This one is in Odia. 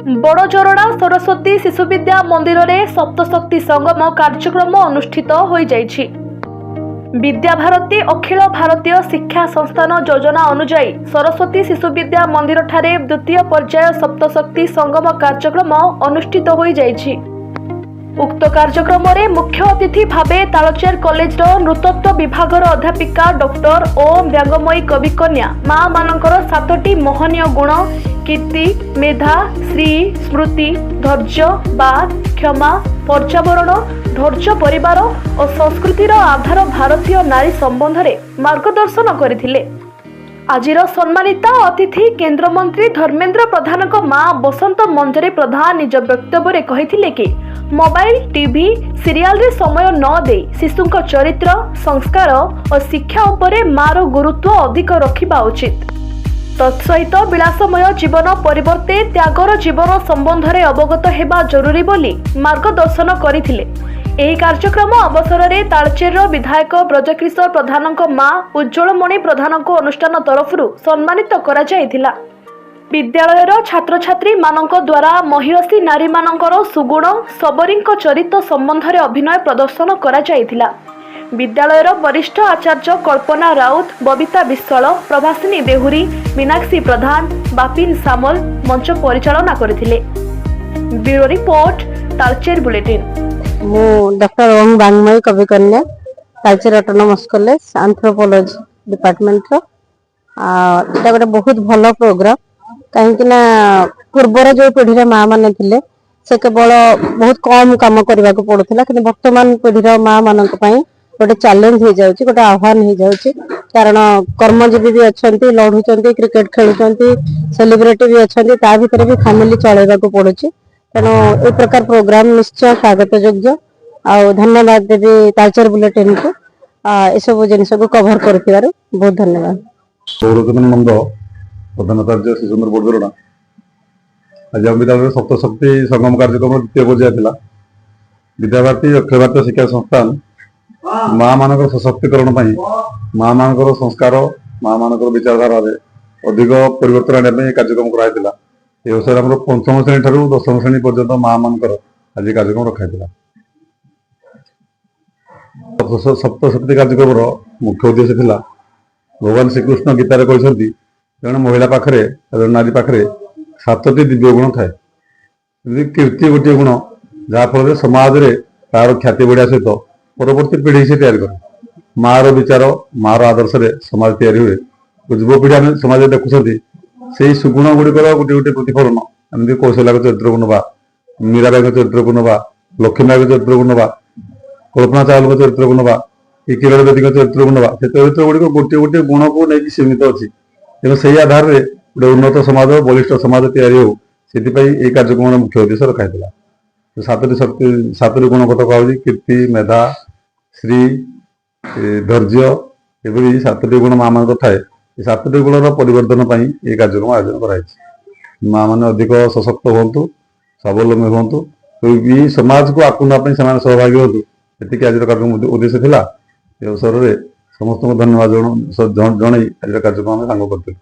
ବଡ଼ଜରଡ଼ା ସରସ୍ୱତୀ ଶିଶୁବିଦ୍ୟା ମନ୍ଦିରରେ ସପ୍ତଶକ୍ତି ସଙ୍ଗମ କାର୍ଯ୍ୟକ୍ରମ ଅନୁଷ୍ଠିତ ହୋଇଯାଇଛି। ବିଦ୍ୟାଭାରତୀ ଅଖିଳ ଭାରତୀୟ ଶିକ୍ଷା ସଂସ୍ଥାନ ଯୋଜନା ଅନୁଯାୟୀ ସରସ୍ୱତୀ ଶିଶୁବିଦ୍ୟା ମନ୍ଦିରଠାରେ ଦ୍ୱିତୀୟ ପର୍ଯ୍ୟାୟ ସପ୍ତଶକ୍ତି ସଙ୍ଗମ କାର୍ଯ୍ୟକ୍ରମ ଅନୁଷ୍ଠିତ ହୋଇଯାଇଛି। ଉକ୍ତ କାର୍ଯ୍ୟକ୍ରମରେ ମୁଖ୍ୟ ଅତିଥି ଭାବେ ତାଳଚେର କଲେଜର ନୃତତ୍ତ୍ୱ ବିଭାଗର ଅଧ୍ୟାପିକା ଡକ୍ଟର ଓମ୍ ବ୍ୟଙ୍ଗମୟୀ କବିକନ୍ୟା ମା ମାନଙ୍କର ସାତଟି ମହନୀୟ ଗୁଣ କୀର୍ତ୍ତି, ମେଧା, ଶ୍ରୀ, ସ୍ମୃତି, ଧୈର୍ଯ୍ୟ, ବାକ୍, କ୍ଷମା, ପର୍ଯ୍ୟାବରଣ, ଧୈର୍ଯ୍ୟ, ପରିବାର ଓ ସଂସ୍କୃତିର ଆଧାର ଭାରତୀୟ ନାରୀ ସମ୍ବନ୍ଧରେ ମାର୍ଗଦର୍ଶନ କରିଥିଲେ। ଆଜିର ସମ୍ମାନିତ ଅତିଥି କେନ୍ଦ୍ରମନ୍ତ୍ରୀ ଧର୍ମେନ୍ଦ୍ର ପ୍ରଧାନଙ୍କ ମା ବସନ୍ତ ମଞ୍ଜରୀ ପ୍ରଧାନ ନିଜ ବକ୍ତବ୍ୟରେ କହିଥିଲେ କି ମୋବାଇଲ, ଟିଭି, ସିରିଆଲରେ ସମୟ ନ ଦେଇ ଶିଶୁଙ୍କ ଚରିତ୍ର, ସଂସ୍କାର ଓ ଶିକ୍ଷା ଉପରେ ମାର ଗୁରୁତ୍ୱ ଅଧିକ ରଖିବା ଉଚିତ। ତତ୍ସହିତ ବିଳାସମୟ ଜୀବନ ପରିବର୍ତ୍ତେ ତ୍ୟାଗର ଜୀବନ ସମ୍ବନ୍ଧରେ ଅବଗତ ହେବା ଜରୁରୀ ବୋଲି ମାର୍ଗଦର୍ଶନ କରିଥିଲେ। ଏହି କାର୍ଯ୍ୟକ୍ରମ ଅବସରରେ ତାଳଚେରର ବିଧାୟକ ବ୍ରଜକିଶୋର ପ୍ରଧାନଙ୍କ ମା ଉଜ୍ଜ୍ୱଳମଣି ପ୍ରଧାନଙ୍କୁ ଅନୁଷ୍ଠାନ ତରଫରୁ ସମ୍ମାନିତ କରାଯାଇଥିଲା। ବିଦ୍ୟାଳୟର ଛାତ୍ରଛାତ୍ରୀମାନଙ୍କ ଦ୍ୱାରା ମହିୟସୀ ନାରୀମାନଙ୍କର ସୁଗୁଣ, ଶବରୀଙ୍କ ଚରିତ ସମ୍ବନ୍ଧରେ ଅଭିନୟ ପ୍ରଦର୍ଶନ କରାଯାଇଥିଲା। ବିଦ୍ୟାଳୟର ବରିଷ୍ଠ ଆଚାର୍ଯ୍ୟ କଳ୍ପନା ରାଉତ, ବବିତା ବିଶ୍ୱାଳ, ପ୍ରଭାସିନୀ ଦେହୁରୀ, ମୀନାକ୍ଷୀ ପ୍ରଧାନ, ବାପିନ ସାମଲ ମଞ୍ଚ ପରିଚାଳନା କରିଥିଲେ। Bureau report, Talcher bulletin. ମୁଁ doctor Om Bangmayee Kabikanya, Talcher autonomous college anthropology ଡିପାର୍ଟମେଣ୍ଟର। ଆଉ ଏଇଟା ଗୋଟେ ବହୁତ ଭଲ ପ୍ରୋଗ୍ରାମ, କାହିଁକି ନା ପୂର୍ବର ଯୋଉ ପିଢିର ମା ମାନେ ଥିଲେ, ସେ କେବଳ ବହୁତ କମ କାମ କରିବାକୁ ପଡୁଥିଲା। କିନ୍ତୁ ବର୍ତ୍ତମାନ ପିଢିର ମା ମାନଙ୍କ ପାଇଁ ଗୋଟେ ଚ୍ୟାଲେଞ୍ଜ ହେଇଯାଉଛି, ଗୋଟେ ଆହ୍ୱାନ ହେଇଯାଉଛି। କାରଣ କର୍ମଜୀବୀ ବି ଅଛନ୍ତି, ଲଢୁଛନ୍ତି, କ୍ରିକେଟ ଖେଳୁଛନ୍ତି, ସେଲିବ୍ରିଟି ବି ଅଛନ୍ତି, ତା ଭିତରେ ବି ଫ୍ୟାମିଲି ଚଳେଇବାକୁ ପଡୁଛି। ତେଣୁ ଏ ପ୍ରକାର ପ୍ରୋଗ୍ରାମ ନିଶ୍ଚୟ ସ୍ୱାଗତ ଯୋଗ୍ୟ। ଆଉ ଧନ୍ୟବାଦ ଦେବି ତାଳଚେର ବୁଲେଟିନକୁ ଏସବୁ ଜିନିଷକୁ କଭର କରୁଥିବାରୁ। ବହୁତ ଧନ୍ୟବାଦ। ସୌରଚନ୍ଦ୍ର ନନ୍ଦ, ପ୍ରଧାନାଚାର୍ଯ୍ୟ, ଶିଶୁମନ୍ଦିର, ବଡ଼ଜରଡ଼ା। ଆଜି ଆମ ବିଦ୍ୟାଳୟରେ ସପ୍ତଶକ୍ତି ସଙ୍ଗମ କାର୍ଯ୍ୟକ୍ରମ ଦ୍ୱିତୀୟ ପର୍ଯ୍ୟାୟ ଥିଲା। ବିଦ୍ୟାଭାରତୀ ଅଖିଳ ଭାରତୀୟ ଶିକ୍ଷା ସଂସ୍ଥାନ ମା ମାନଙ୍କର ସଶକ୍ତିକରଣ ପାଇଁ, ମା ମାନଙ୍କର ସଂସ୍କାର, ମା ମାନଙ୍କର ବିଚାରଧାରାରେ ଅଧିକ ପରିବର୍ତ୍ତନ ଆଣିବା ପାଇଁ ଏହି କାର୍ଯ୍ୟକ୍ରମ କରାଯାଇଥିଲା। ଏହି ଅବସରରେ ଆମର ପଞ୍ଚମ ଶ୍ରେଣୀ ଠାରୁ ଦଶମ ଶ୍ରେଣୀ ପର୍ଯ୍ୟନ୍ତ ମା ମାନଙ୍କର ଆଜି କାର୍ଯ୍ୟକ୍ରମ ରଖାଯାଇଥିଲା। ସପ୍ତଶକ୍ତି କାର୍ଯ୍ୟକ୍ରମର ମୁଖ୍ୟ ଉଦ୍ଦେଶ୍ୟ ଥିଲା, ଭଗବାନ ଶ୍ରୀକୃଷ୍ଣ ଗୀତାରେ କହିଛନ୍ତି, ଜଣେ ମହିଳା ପାଖରେ, ଜଣେ ନାରୀ ପାଖରେ ସାତଟି ଦିବ୍ୟ ଗୁଣ ଥାଏ। ଯେମିତି କୀର୍ତ୍ତି ଗୋଟିଏ ଗୁଣ, ଯାହାଫଳରେ ସମାଜରେ ତାର ଖ୍ୟାତି ବଢ଼ିବା ସହିତ ପରବର୍ତ୍ତୀ ପିଢ଼ି ସେ ତିଆରି କରେ। ମାର ବିଚାର, ମାର ଆଦର୍ଶରେ ସମାଜ ତିଆରି ହୁଏ। ଯୁବପିଢ଼ି ଆମେ ସମାଜରେ ଦେଖୁଛନ୍ତି, ସେଇ ସୁଗୁଣ ଗୁଡ଼ିକର ଗୋଟିଏ ଗୋଟିଏ ପ୍ରତିଫଳନ। ଏମିତି କୌଶଲ୍ୟାଙ୍କ ଚରିତ୍ରକୁ ନେବା, ମୀରାବାଇଙ୍କ ଚରିତ୍ରକୁ ନେବା, ଲକ୍ଷ୍ମୀବାଇଙ୍କ ଚରିତ୍ରକୁ ନେବା, କଳ୍ପନା ଚାୱଲାଙ୍କ ଚରିତ୍ରକୁ ନେବା କି କିରଣ ବେଦୀଙ୍କ ଚରିତ୍ରକୁ ନେବା, ସେ ଚରିତ୍ର ଗୁଡ଼ିକ ଗୋଟିଏ ଗୋଟିଏ ଗୁଣକୁ ନେଇକି ସୀମିତ ଅଛି। ତେଣୁ ସେଇ ଆଧାରରେ ଗୋଟେ ଉନ୍ନତ ସମାଜ, ବଳିଷ୍ଠ ସମାଜ ତିଆରି ହଉ, ସେଥିପାଇଁ ଏଇ କାର୍ଯ୍ୟକ୍ରମର ମୁଖ୍ୟ ଉଦ୍ଦେଶ୍ୟ ରଖାଯାଇଥିଲା। ସାତଟି ଶକ୍ତି, ସାତଟି ଗୁଣ କଥା କୁହାଯାଉଛି: କୀର୍ତ୍ତି, ମେଧା, ଶ୍ରୀ, ଧୈର୍ଯ୍ୟ। ଏପରି ସାତଟି ଗୁଣ ମା ମାନଙ୍କର ଥାଏ। ଏ ସାତଟି ଗୁଣର ପରିବର୍ତ୍ତନ ପାଇଁ ଏହି କାର୍ଯ୍ୟକ୍ରମ ଆୟୋଜନ କରାଯାଇଛି। ମା ମାନେ ଅଧିକ ସଶକ୍ତ ହୁଅନ୍ତୁ, ସ୍ୱାବଲମ୍ବୀ ହୁଅନ୍ତୁ, ଏଇ ସମାଜକୁ ଆଗକୁ ନେବା ପାଇଁ ସେମାନେ ସହଭାଗୀ ହୁଅନ୍ତୁ, ଏତିକି ଆଜିର କାର୍ଯ୍ୟକ୍ରମ ଉଦ୍ଦେଶ୍ୟ ଥିଲା। ଏ ଅବସରରେ ସମସ୍ତଙ୍କୁ ଧନ୍ୟବାଦ ଜଣେଇ ଆଜିର କାର୍ଯ୍ୟକ୍ରମ ଆମେ ସାଙ୍ଗ କରିଥିଲୁ।